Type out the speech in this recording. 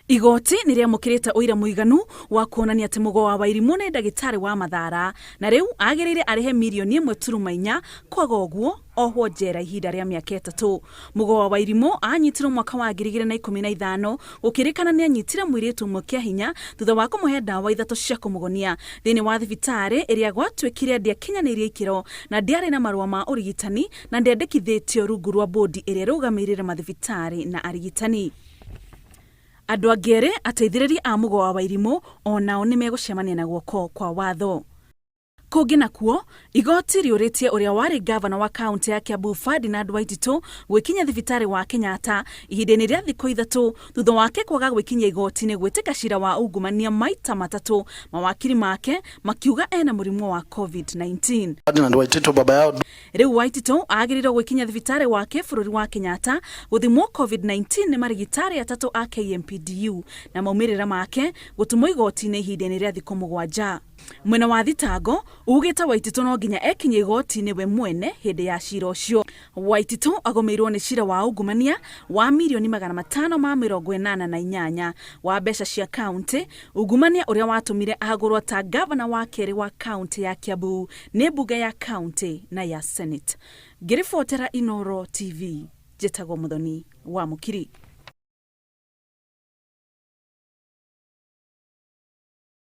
Igoti nĩ rĩamũkĩrĩte ũira mũiganu wa kuonania atĩ Mũgo wa Wairimũ nĩ ndagĩtarĩ wa mathara na rĩu agĩrĩire arĩhe mirioni ĩmwe turuma inya kwaga ũguo ohwo njera ihinda rĩa mĩaka ĩtatũ. Mũgo wa Wairimũ anyitirwo mwaka wa 2015 gũkĩrĩkana nĩ anyitire mũirĩtu ũmwe kĩa hinya thutha wa kũmũhe ndawa ithatũ cia kũmũgonia thĩinĩ wa thibitarĩ ĩrĩa gwatuĩkire ndĩakinyanĩirie ikĩro na ndĩarĩ na marũa ma ũrigitani na ndĩandĩkithĩtio rungu rwa bũndi ĩrĩa ĩrũgamĩrĩire mathibitarĩ na arigitani. Andũ angĩ erĩ ateithĩrĩria a Mũgo wa Wairimũ o nao nĩ megũcemania na guoko kwa watho. Kũngĩ nakuo, igoti rĩũrĩtie ũrĩa warĩ ngavana wa kaũntĩ ya Kiambu Ferdinand Waititũ gwĩkinyia thibitarĩ wa Kenyatta ihinda-inĩ rĩa thikũ ithatũ thutha wake kwaga gwĩkinyia igoti-inĩ gwĩtĩka cira wa ungumania maita matatũ, mawakiri make makiuga ena mũrimũ wa Covid-19. Ferdinand Waititũ baba yao. Rĩu Waititũ agĩrĩirwo gwĩkinyia thibitarĩ wa kĩbũrũri wa Kenyatta gũthimwo Covid-19 nĩ marigitari atatũ a KMPDU na maumĩrĩra make gũtũmwo igoti-inĩ ihinda-inĩ rĩa thikũ mũgwanja. Mwena wa thitango ugĩte Waititũ no nginya ekinyie igoti-inĩ we mwene hĩndĩ ya cira ũcio. Waititũ agũmĩirwo nĩ cira wa ungumania wa mirioni 588 wa mbeca cia kauntĩ, ungumania ũrĩa watũmire agũrwo ta ngavana wa kerĩ wa kauntĩ ya Kiambu nĩ mbunge ya kauntĩ na ya Senate. Ngĩribotera Inooro TV, njĩtagwo Muthoni wa Mũkiri.